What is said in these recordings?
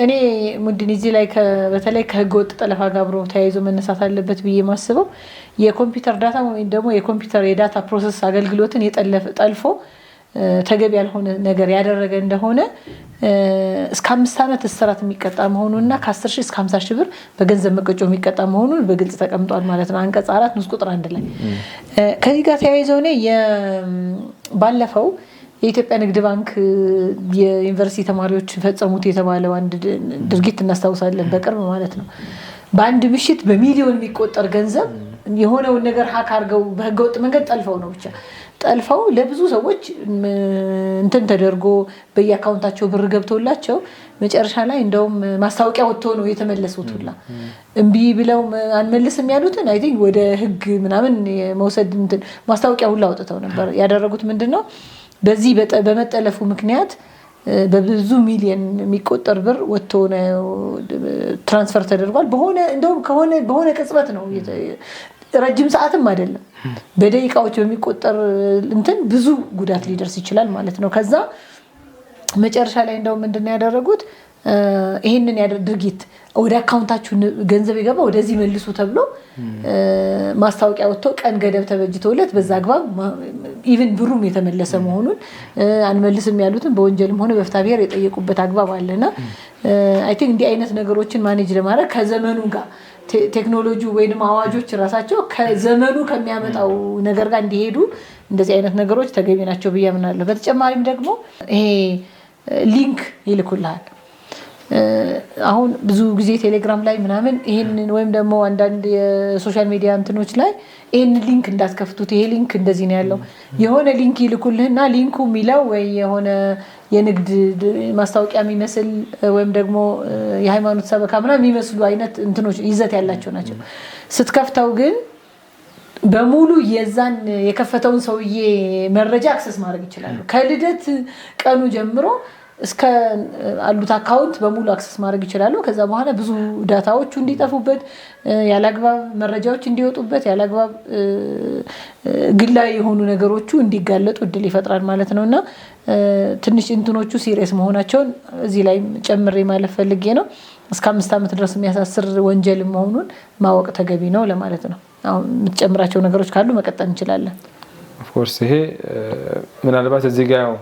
እኔ ሙድን እዚህ ላይ በተለይ ከህገ ወጥ ጠለፋ ጋር አብሮ ተያይዞ መነሳት አለበት ብዬ ማስበው የኮምፒውተር data ወይም ደግሞ የኮምፒውተር የ data process አገልግሎትን ጠልፎ ተገቢ ያልሆነ ነገር ያደረገ እንደሆነ እስከ 5 ዓመት እስራት የሚቀጣ መሆኑንና ከ10 ሺህ እስከ 50 ሺህ ብር በገንዘብ መቀጮ የሚቀጣ መሆኑን በግልጽ ተቀምጧል ማለት ነው። አንቀጽ 4 ንዑስ ቁጥር 1 ላይ። ከዚህ ጋር ተያይዘው እኔ ባለፈው የኢትዮጵያ ንግድ ባንክ የዩኒቨርሲቲ ተማሪዎች ፈጸሙት የተባለው አንድ ድርጊት እናስታውሳለን፣ በቅርብ ማለት ነው። በአንድ ምሽት በሚሊዮን የሚቆጠር ገንዘብ የሆነውን ነገር hack አድርገው በህገወጥ መንገድ ጠልፈው ነው፣ ብቻ ጠልፈው ለብዙ ሰዎች እንትን ተደርጎ በየአካውንታቸው ብር ገብቶላቸው መጨረሻ ላይ እንደውም ማስታወቂያ ወጥቶ ነው የተመለሱት ሁላ። እምቢ ብለው አንመልስም ያሉትን I think ወደ ህግ ምናምን የመውሰድ እንትን ማስታወቂያ ሁላ አውጥተው ነበር። ያደረጉት ምንድን ነው? በዚህ በመጠለፉ ምክንያት በብዙ ሚሊየን የሚቆጠር ብር ወጥቶ ነው transfer ተደርጓል። በሆነ እንደውም ከሆነ በሆነ ቅጽበት ነው፣ ረጅም ሰዓትም አይደለም፣ በደቂቃዎች በሚቆጠር እንትን ብዙ ጉዳት ሊደርስ ይችላል ማለት ነው። ከዛ መጨረሻ ላይ እንደውም ምንድን ነው ያደረጉት? ይህንን ድርጊት ወደ አካውንታችሁ ገንዘብ የገባ ወደዚህ መልሱ ተብሎ ማስታወቂያ ወጥቶ ቀን ገደብ ተበጅቶለት በዛ አግባብ even ብሩም የተመለሰ መሆኑን፣ አንመልስም ያሉትን በወንጀልም ሆነ በፍትሐ ብሔር የጠየቁበት አግባብ አለና I think እንዲህ አይነት ነገሮችን manage ለማድረግ ከዘመኑ ጋር ቴክኖሎጂ ወይም አዋጆች ራሳቸው ከዘመኑ ከሚያመጣው ነገር ጋር እንዲሄዱ እንደዚህ አይነት ነገሮች ተገቢ ናቸው ብዬ አምናለሁ። በተጨማሪም ደግሞ ይሄ link ይልኩልሃል። አሁን ብዙ ጊዜ ቴሌግራም ላይ ምናምን ይሄንን ወይም ደግሞ አንዳንድ የ social media እንትኖች ላይ ይሄንን link እንዳትከፍቱት፣ ይሄ link እንደዚህ ነው ያለው። የሆነ link ይልኩልህና link ኡ የሚለው ወይ የሆነ የንግድ ማስታወቂያ የሚመስል ወይም ደግሞ የሃይማኖት ሰበካ ምናምን የሚመስሉ አይነት እንትኖች ይዘት ያላቸው ናቸው። ስትከፍተው ግን በሙሉ የዛን የከፈተውን ሰውዬ መረጃ access ማድረግ ይችላሉ። ከልደት ቀኑ ጀምሮ እስከ አሉት account በሙሉ access ማድረግ ይችላሉ። ከዛ በኋላ ብዙ data ዎቹ እንዲጠፉበት፣ ያለአግባብ መረጃዎች እንዲወጡበት፣ ያለአግባብ ግላዊ የሆኑ ነገሮቹ እንዲጋለጡ እድል ይፈጥራል ማለት ነው። እና ትንሽ እንትኖቹ serious መሆናቸውን እዚህ ላይ ጨምሬ ማለፍ ፈልጌ ነው። እስከ 5 ዓመት ድረስ የሚያሳስር ወንጀል መሆኑን ማወቅ ተገቢ ነው ለማለት ነው። አሁን የምትጨምራቸው ነገሮች ካሉ መቀጠል እንችላለን። Of course፣ ይሄ ምናልባት እዚህ ጋ ያው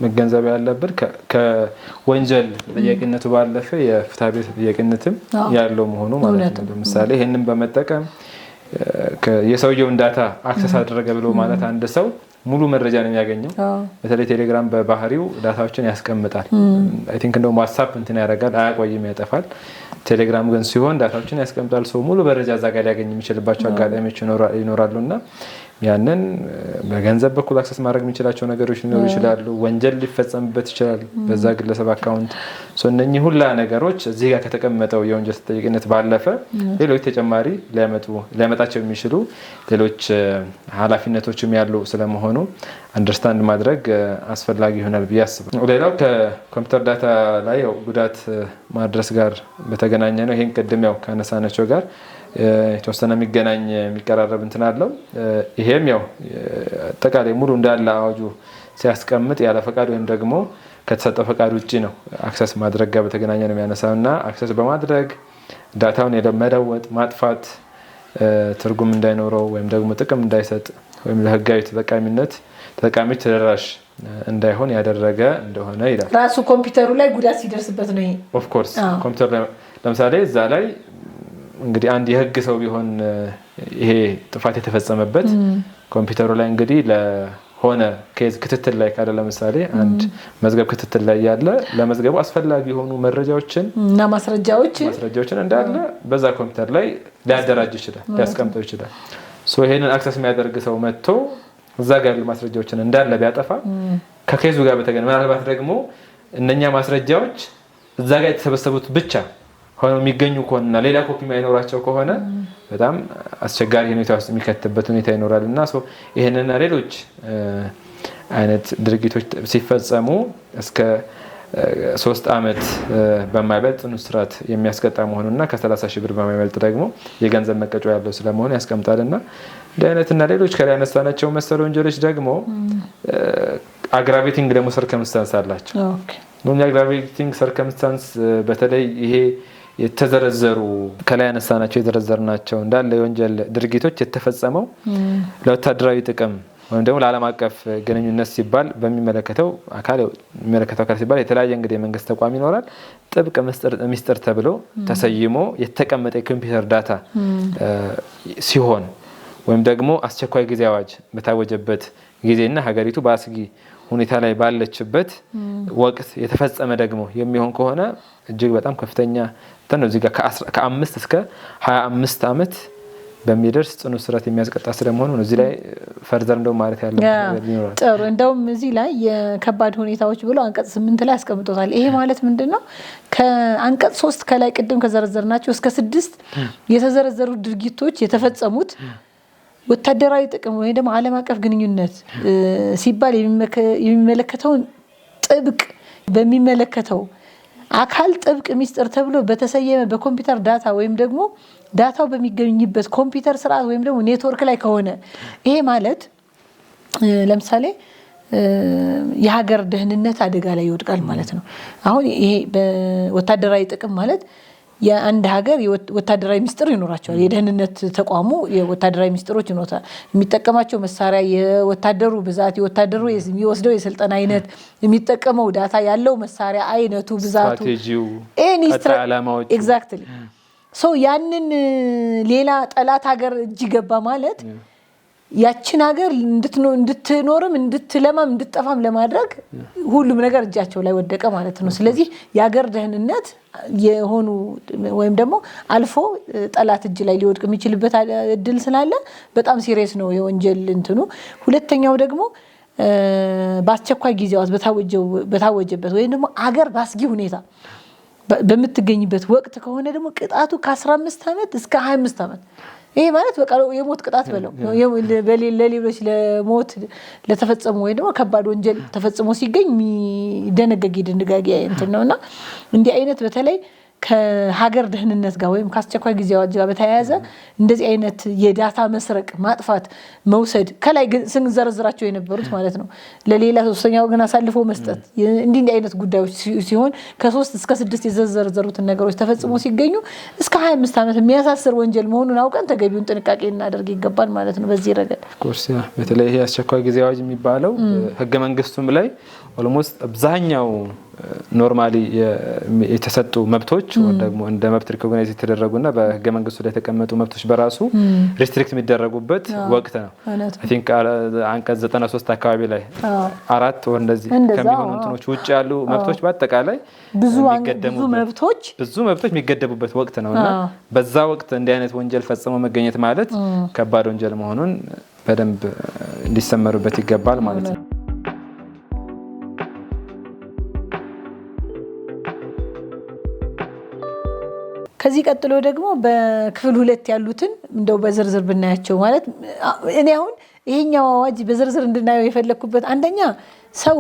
መገንዘብ ያለብን ከወንጀል ተጠያቂነቱ ባለፈ የፍትሐ ብሔር ተጠያቂነትም ያለው መሆኑ ማለት ነው። ለምሳሌ ይህንን በመጠቀም የሰውየውን data access አደረገ ብሎ ማለት አንድ ሰው ሙሉ መረጃ ነው የሚያገኘው። በተለይ ቴሌግራም በባህሪው data ዎችን ያስቀምጣል። I think እንደውም ዋትሳፕ እንትን ያደርጋል፣ አያቆይም፣ ያጠፋል። ቴሌግራም ግን ሲሆን data ዎችን ያስቀምጣል። ሰው ሙሉ መረጃ እዛ ጋር ሊያገኝ የሚችልባቸው አጋጣሚዎች ይኖራሉ እና ያንን በገንዘብ በኩል access ማድረግ የሚችላቸው ነገሮች ሊኖሩ ይችላሉ። ወንጀል ሊፈጸምበት ይችላል በዛ ግለሰብ account። እነኚህ ሁላ ነገሮች እዚህ ጋር ከተቀመጠው የወንጀል ተጠያቂነት ባለፈ ሌሎች ተጨማሪ ሊያመጣቸው የሚችሉ ሌሎች ኃላፊነቶችም ያሉ ስለመሆኑ understand ማድረግ አስፈላጊ ይሆናል ብዬ አስባለሁ። ሌላው ከኮምፒውተር data ላይ ያው ጉዳት ማድረስ ጋር በተገናኘ ነው። ይሄን ቅድም ያው ካነሳናቸው ጋር የተወሰነ የሚገናኝ፣ የሚቀራረብ እንትን አለው። ይሄም ያው አጠቃላይ ሙሉ እንዳለ አዋጁ ሲያስቀምጥ ያለ ፈቃድ ወይም ደግሞ ከተሰጠው ፈቃድ ውጭ ነው access ማድረግ ጋር በተገናኘ ነው የሚያነሳው እና access በማድረግ data ውን መለወጥ፣ ማጥፋት፣ ትርጉም እንዳይኖረው ወይም ደግሞ ጥቅም እንዳይሰጥ ወይም ለህጋዊ ተጠቃሚነት ተጠቃሚዎች ተደራሽ እንዳይሆን ያደረገ እንደሆነ ይላል። ራሱ ኮምፒውተሩ ላይ ጉዳት ሲደርስበት ነው ይሄ። Of course፣ ኮምፒውተር ላይ ለምሳሌ እዛ ላይ እንግዲህ አንድ የህግ ሰው ቢሆን ይሄ ጥፋት የተፈጸመበት ኮምፒውተሩ ላይ እንግዲህ ለሆነ case ክትትል ላይ ካለ፣ ለምሳሌ አንድ መዝገብ ክትትል ላይ ያለ ለመዝገቡ አስፈላጊ የሆኑ መረጃዎችን እና ማስረጃዎችን ማስረጃዎችን እንዳለ በዛ ኮምፒውተር ላይ ሊያደራጅ ይችላል፣ ሊያስቀምጠው ይችላል። So ይሄንን access የሚያደርግ ሰው መጥቶ እዛ ጋር ያሉ ማስረጃዎችን እንዳለ ቢያጠፋ ከ case ኡ ጋር በተገናኘ ምናልባት ደግሞ እነኛ ማስረጃዎች እዛ ጋር የተሰበሰቡት ብቻ ሆነው የሚገኙ ከሆነና ሌላ ኮፒ የማይኖራቸው ከሆነ በጣም አስቸጋሪ ሁኔታ ውስጥ የሚከትበት ሁኔታ ይኖራል። እና ይህንና ሌሎች አይነት ድርጊቶች ሲፈጸሙ እስከ 3 ዓመት በማይበልጥ ጽኑ እስራት የሚያስቀጣ መሆኑና ከ30 ሺህ ብር በማይበልጥ ደግሞ የገንዘብ መቀጮ ያለው ስለመሆኑ ያስቀምጣል። እና እንዲህ አይነትና ሌሎች ከላይ ያነሳናቸው መሰል ወንጀሎች ደግሞ aggravating ደግሞ circumstance አላቸው። Aggravating circumstance በተለይ ይሄ የተዘረዘሩ ከላይ ያነሳናቸው የዘረዘርናቸው እንዳለ የወንጀል ድርጊቶች የተፈጸመው ለወታደራዊ ጥቅም ወይም ደግሞ ለዓለም አቀፍ ግንኙነት ሲባል በሚመለከተው አካል ሲባል የተለያየ እንግዲህ የመንግስት ተቋም ይኖራል። ጥብቅ ምስጢር ተብሎ ተሰይሞ የተቀመጠ የኮምፒውተር data ሲሆን ወይም ደግሞ አስቸኳይ ጊዜ አዋጅ በታወጀበት ጊዜና ሀገሪቱ በአስጊ ሁኔታ ላይ ባለችበት ወቅት የተፈጸመ ደግሞ የሚሆን ከሆነ እጅግ በጣም ከፍተኛ ነው። እዚህ ጋር ከ5 እስከ 25 ዓመት በሚደርስ ጽኑ እስራት የሚያስቀጣ ስለመሆኑ ነው። እዚህ ላይ further እንደው ማለት ያለው ይኖራል። ጥሩ፣ እንደውም እዚህ ላይ የከባድ ሁኔታዎች ብሎ አንቀጽ 8 ላይ አስቀምጦታል። ይሄ ማለት ምንድነው? ከአንቀጽ 3 ከላይ ቅድም ከዘረዘርናቸው እስከ 6 የተዘረዘሩ ድርጊቶች የተፈጸሙት ወታደራዊ ጥቅም ወይ ደግሞ ዓለም አቀፍ ግንኙነት ሲባል የሚመለከተውን ጥብቅ በሚመለከተው አካል ጥብቅ ሚስጥር ተብሎ በተሰየመ በኮምፒውተር data ወይም ደግሞ data ው በሚገኝበት ኮምፒውተር ስርዓት ወይም ደግሞ ኔትወርክ ላይ ከሆነ፣ ይሄ ማለት ለምሳሌ የሀገር ደህንነት አደጋ ላይ ይወድቃል ማለት ነው። አሁን ይሄ በወታደራዊ ጥቅም ማለት የአንድ ሀገር ወታደራዊ ሚስጥር ይኖራቸዋል። የደህንነት ተቋሙ የወታደራዊ ሚስጥሮች ይኖራል። የሚጠቀማቸው መሳሪያ፣ የወታደሩ ብዛት፣ የወታደሩ የሚወስደው የስልጠና አይነት፣ የሚጠቀመው data፣ ያለው መሳሪያ አይነቱ፣ ብዛቱ፣ exactly so ያንን ሌላ ጠላት ሀገር እጅ ገባ ማለት ያችን ሀገር እንድትኖርም እንድትለማም እንድትጠፋም ለማድረግ ሁሉም ነገር እጃቸው ላይ ወደቀ ማለት ነው። ስለዚህ የሀገር ደህንነት የሆኑ ወይም ደግሞ አልፎ ጠላት እጅ ላይ ሊወድቅ የሚችልበት እድል ስላለ በጣም serious ነው የወንጀል እንትኑ። ሁለተኛው ደግሞ በአስቸኳይ ጊዜ አዋጅ በታወጀበት ወይም ደግሞ አገር በአስጊ ሁኔታ በምትገኝበት ወቅት ከሆነ ደግሞ ቅጣቱ ከ15 ዓመት እስከ 25 ዓመት። ይሄ ማለት በቃ የሞት ቅጣት በለው፣ ለሌሎች ለሞት ለተፈጸሙ ወይ ደግሞ ከባድ ወንጀል ተፈጽሞ ሲገኝ የሚደነገግ የድንጋጌ እንትን ነውና፣ እንዲህ አይነት በተለይ ከሀገር ደህንነት ጋር ወይም ከአስቸኳይ ጊዜ አዋጅ ጋር በተያያዘ እንደዚህ አይነት የ data መስረቅ፣ ማጥፋት፣ መውሰድ፣ ከላይ ስንዘረዝራቸው የነበሩት ማለት ነው፣ ለሌላ ሶስተኛ ወገን አሳልፎ መስጠት፣ እንዲህ እንዲህ አይነት ጉዳዮች ሲሆን ከ3 እስከ 6 የዘረዘሩትን ነገሮች ተፈጽሞ ሲገኙ እስከ 25 ዓመት የሚያሳስር ወንጀል መሆኑን አውቀን ተገቢውን ጥንቃቄ እናደርግ ይገባል ማለት ነው። በዚህ ረገድ Of course፣ በተለይ ይሄ አስቸኳይ ጊዜ አዋጅ የሚባለው ህገ መንግስቱም ላይ almost አብዛኛው normally የተሰጡ መብቶች ወይም ደግሞ እንደ መብት recognize የተደረጉና በህገ መንግስቱ ላይ የተቀመጡ መብቶች በራሱ restrict የሚደረጉበት ወቅት ነው። I think አንቀጽ 93 አካባቢ ላይ አራት ወር እንደዚህ ከሚሆኑ እንትኖች ውጭ ያሉ መብቶች በአጠቃላይ ብዙ መብቶች የሚገደቡበት ወቅት ነው እና በዛ ወቅት እንዲህ አይነት ወንጀል ፈጽሞ መገኘት ማለት ከባድ ወንጀል መሆኑን በደንብ እንዲሰመሩበት ይገባል ማለት ነው። ከዚህ ቀጥሎ ደግሞ በክፍል 2 ያሉትን እንደው በዝርዝር ብናያቸው፣ ማለት እኔ አሁን ይሄኛው አዋጅ በዝርዝር እንድናየው የፈለኩበት አንደኛ ሰው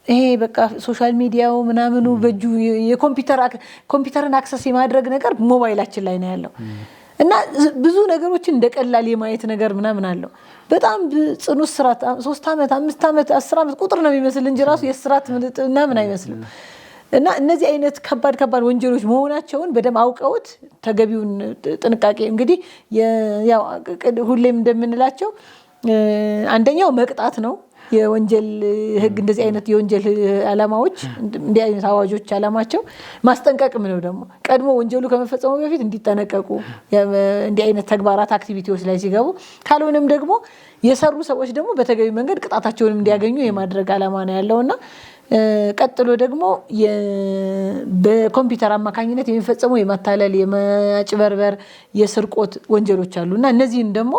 ይሄ በቃ social media ው ምናምኑ በእጁ የኮምፒውተርን access የማድረግ ነገር ሞባይላችን ላይ ነው ያለው እና ብዙ ነገሮችን እንደ ቀላል የማየት ነገር ምናምን አለው። በጣም ጽኑ እስራት 3 ዓመት፣ 5 ዓመት፣ 10 ዓመት ቁጥር ነው የሚመስል እንጂ ራሱ የእስራት ምናምን አይመስልም። እና እነዚህ አይነት ከባድ ከባድ ወንጀሎች መሆናቸውን በደንብ አውቀውት ተገቢውን ጥንቃቄ፣ እንግዲህ ያው ሁሌም እንደምንላቸው አንደኛው መቅጣት ነው። የወንጀል ህግ እንደዚህ አይነት የወንጀል ዓላማዎች፣ እንዲህ አይነት አዋጆች ዓላማቸው ማስጠንቀቅም ነው። ደግሞ ቀድሞ ወንጀሉ ከመፈጸሙ በፊት እንዲጠነቀቁ፣ እንዲህ አይነት ተግባራት activity ዎች ላይ ሲገቡ፣ ካልሆነም ደግሞ የሰሩ ሰዎች ደግሞ በተገቢ መንገድ ቅጣታቸውንም እንዲያገኙ የማድረግ ዓላማ ነው ያለው። እና ቀጥሎ ደግሞ በኮምፒውተር አማካኝነት የሚፈጸሙ የማታለል፣ የማጭበርበር፣ የስርቆት ወንጀሎች አሉ እና እነዚህን ደግሞ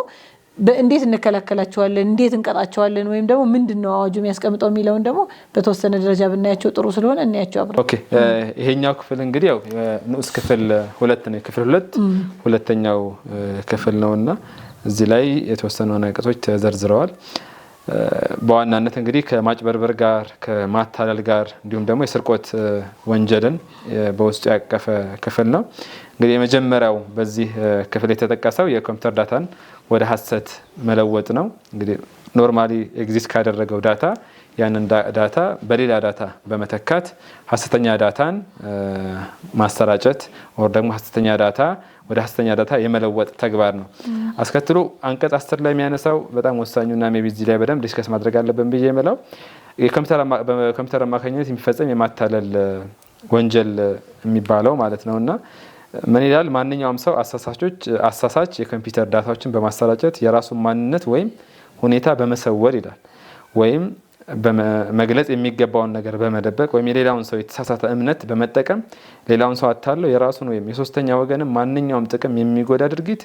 እንዴት እንከላከላቸዋለን፣ እንዴት እንቀጣቸዋለን፣ ወይም ደግሞ ምንድን ነው አዋጁ የሚያስቀምጠው የሚለውን ደግሞ በተወሰነ ደረጃ ብናያቸው ጥሩ ስለሆነ እናያቸው አብረን። Okay፣ ይሄኛው ክፍል እንግዲህ ያው ንዑስ ክፍል 2 ነው። ክፍል 2 ሁለተኛው ክፍል ነውና እዚህ ላይ የተወሰኑ አንቀጾች ተዘርዝረዋል። በዋናነት እንግዲህ ከማጭበርበር ጋር፣ ከማታለል ጋር እንዲሁም ደግሞ የስርቆት ወንጀልን በውስጡ ያቀፈ ክፍል ነው። እንግዲህ የመጀመሪያው በዚህ ክፍል የተጠቀሰው የኮምፒውተር data ን ወደ ሀሰት መለወጥ ነው። እንግዲህ normally exist ካደረገው data ያንን data በሌላ data በመተካት ሀሰተኛ data ን ማሰራጨት or ደግሞ ሀሰተኛ data ወደ ሀሰተኛ data የመለወጥ ተግባር ነው። አስከትሎ አንቀጽ 10 ላይ የሚያነሳው በጣም ወሳኙና maybe እዚህ ላይ በደንብ discuss ማድረግ አለብን ብዬ የምለው በኮምፒውተር አማካኝነት የሚፈጸም የማታለል ወንጀል የሚባለው ማለት ነው። እና ምን ይላል? ማንኛውም ሰው አሳሳች የኮምፒውተር data ዎችን በማሰራጨት የራሱን ማንነት ወይም ሁኔታ በመሰወር ይላል፣ ወይም መግለጽ የሚገባውን ነገር በመደበቅ ወይም የሌላውን ሰው የተሳሳተ እምነት በመጠቀም ሌላውን ሰው አታለው የራሱን ወይም የሶስተኛ ወገንም ማንኛውም ጥቅም የሚጎዳ ድርጊት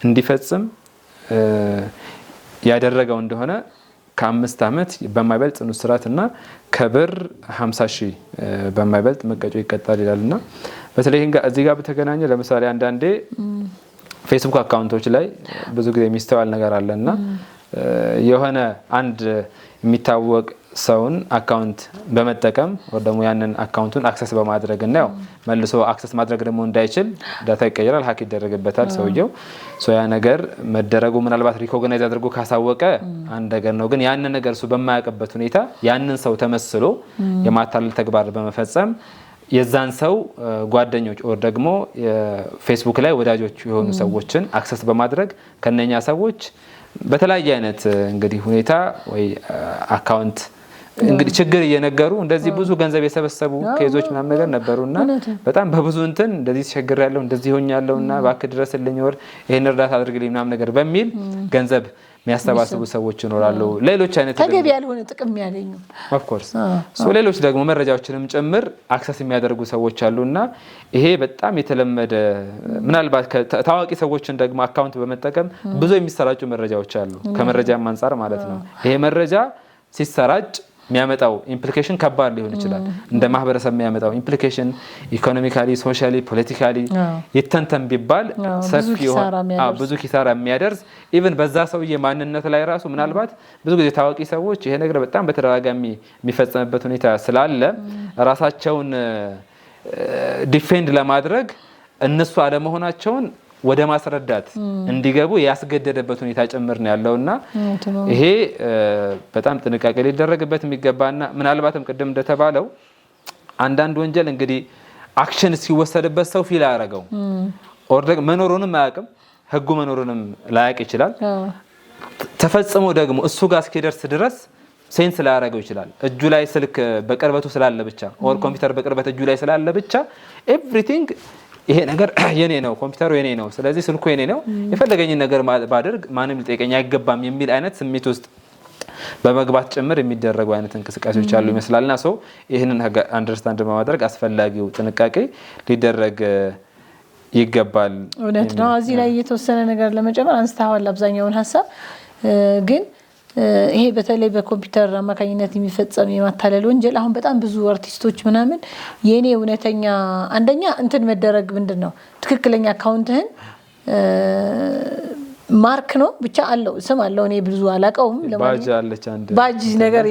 እንዲፈጽም ያደረገው እንደሆነ ከ5 ዓመት በማይበልጥ ጽኑ እስራት እና ከብር 50 ሺህ በማይበልጥ መቀጮ ይቀጣል ይላል። እና በተለይ እዚህ ጋር በተገናኘ ለምሳሌ አንዳንዴ ፌስቡክ account ኦች ላይ ብዙ ጊዜ የሚስተዋል ነገር አለ። እና የሆነ አንድ የሚታወቅ ሰውን account በመጠቀም ወይ ደግሞ ያንን account ኡን access በማድረግ እና ያው መልሶ access ማድረግ ደግሞ እንዳይችል data ይቀየራል፣ hack ይደረግበታል ሰውየው። So ያ ነገር መደረጉ ምናልባት recognize አድርጎ ካሳወቀ አንድ ነገር ነው። ግን ያንን ነገር እሱ በማያውቅበት ሁኔታ ያንን ሰው ተመስሎ የማታለል ተግባር በመፈጸም የዛን ሰው ጓደኞች or ደግሞ ፌስቡክ ላይ ወዳጆች የሆኑ ሰዎችን access በማድረግ ከነኛ ሰዎች በተለያየ አይነት እንግዲህ ሁኔታ ወይ account እንግዲህ ችግር እየነገሩ እንደዚህ ብዙ ገንዘብ የሰበሰቡ case ኦች ምናምን ነገር ነበሩ። እና በጣም በብዙ እንትን እንደዚህ ችግር ያለው፣ እንደዚህ ሆኛለሁ እና እባክህ ድረስልኝ or ይሄን እርዳታ አድርግልኝ ምናምን ነገር በሚል ገንዘብ የሚያሰባስቡ ሰዎች ይኖራሉ። ሌሎች አይነት ተገቢ ያልሆነ ጥቅም የሚያገኙ። Of course፣ ሌሎች ደግሞ መረጃዎችንም ጭምር access የሚያደርጉ ሰዎች አሉ። እና ይሄ በጣም የተለመደ፣ ምናልባት ታዋቂ ሰዎችን ደግሞ account በመጠቀም ብዙ የሚሰራጩ መረጃዎች አሉ። ከመረጃም አንጻር ማለት ነው። ይሄ መረጃ ሲሰራጭ የሚያመጣው implication ከባድ ሊሆን ይችላል። እንደ ማህበረሰብ የሚያመጣው implication economically፣ socially፣ politically ይተንተን ቢባል ሰፊ፣ ብዙ ኪሳራ የሚያደርስ፣ even በዛ ሰውዬ ማንነት ላይ ራሱ ምናልባት ብዙ ጊዜ ታዋቂ ሰዎች ይሄ ነገር በጣም በተደጋጋሚ የሚፈጸምበት ሁኔታ ስላለ ራሳቸውን defend ለማድረግ እነሱ አለመሆናቸውን ወደ ማስረዳት እንዲገቡ ያስገደደበት ሁኔታ ጭምር ነው ያለው። እና ይሄ በጣም ጥንቃቄ ሊደረግበት የሚገባና ምናልባትም ቅድም እንደተባለው አንዳንድ ወንጀል እንግዲህ action ሲወሰድበት ሰው feel አያደርገው or መኖሩንም አያውቅም፣ ህጉ መኖሩንም ላያውቅ ይችላል። ተፈጽሞ ደግሞ እሱ ጋር እስኪደርስ ድረስ sense ላያደርገው ይችላል። እጁ ላይ ስልክ በቅርበቱ ስላለ ብቻ or ኮምፒውተር በቅርበት እጁ ላይ ስላለ ብቻ everything ይሄ ነገር የኔ ነው፣ ኮምፒውተሩ የኔ ነው፣ ስለዚህ ስልኩ የኔ ነው፣ የፈለገኝን ነገር ባደርግ ማንም ሊጠይቀኝ አይገባም የሚል አይነት ስሜት ውስጥ በመግባት ጭምር የሚደረጉ አይነት እንቅስቃሴዎች ያሉ ይመስላልና ሰው ይህንን understand በማድረግ አስፈላጊው ጥንቃቄ ሊደረግ ይገባል። እውነት ነው። እዚህ ላይ የተወሰነ ነገር ለመጨመር፣ አንስተዋል አብዛኛውን ሀሳብ፣ ግን ይሄ በተለይ በኮምፒውተር አማካኝነት የሚፈጸም የማታለል ወንጀል አሁን በጣም ብዙ አርቲስቶች ምናምን የኔ እውነተኛ፣ አንደኛ እንትን መደረግ ምንድን ነው፣ ትክክለኛ account ህን mark ነው ብቻ አለው፣ ስም አለው። እኔ ብዙ አላውቀውም። ባጅ አለች አንድ። ባጅ ነገር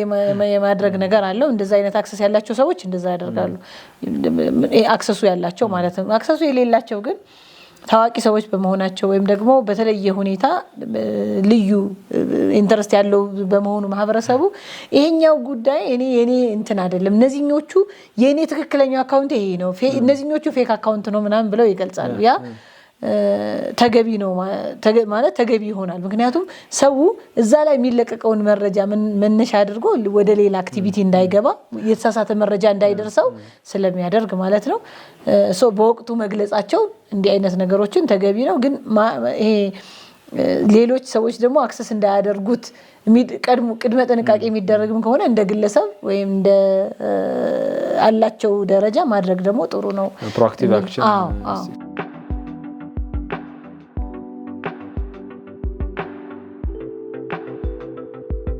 የማድረግ ነገር አለው። እንደዛ አይነት access ያላቸው ሰዎች እንደዛ ያደርጋሉ። Access ኡ ያላቸው ማለት ነው። Access ኡ የሌላቸው ግን ታዋቂ ሰዎች በመሆናቸው ወይም ደግሞ በተለየ ሁኔታ ልዩ interest ያለው በመሆኑ ማህበረሰቡ ይሄኛው ጉዳይ እኔ የኔ እንትን አይደለም፣ እነዚህኞቹ የእኔ ትክክለኛው account ይሄ ነው፣ እነዚህኞቹ fake account ነው ምናምን ብለው ይገልጻሉ። ያ ተገቢ ነው ማለት ተገቢ ይሆናል። ምክንያቱም ሰው እዛ ላይ የሚለቀቀውን መረጃ መነሻ አድርጎ ወደ ሌላ activity እንዳይገባ፣ የተሳሳተ መረጃ እንዳይደርሰው ስለሚያደርግ ማለት ነው። So በወቅቱ መግለጻቸው እንዲህ አይነት ነገሮችን ተገቢ ነው። ግን ይሄ ሌሎች ሰዎች ደግሞ access እንዳያደርጉት ቅድመ ጥንቃቄ የሚደረግም ከሆነ እንደ ግለሰብ ወይም እንደ አላቸው ደረጃ ማድረግ ደግሞ ጥሩ ነው። Proactive action። አዎ።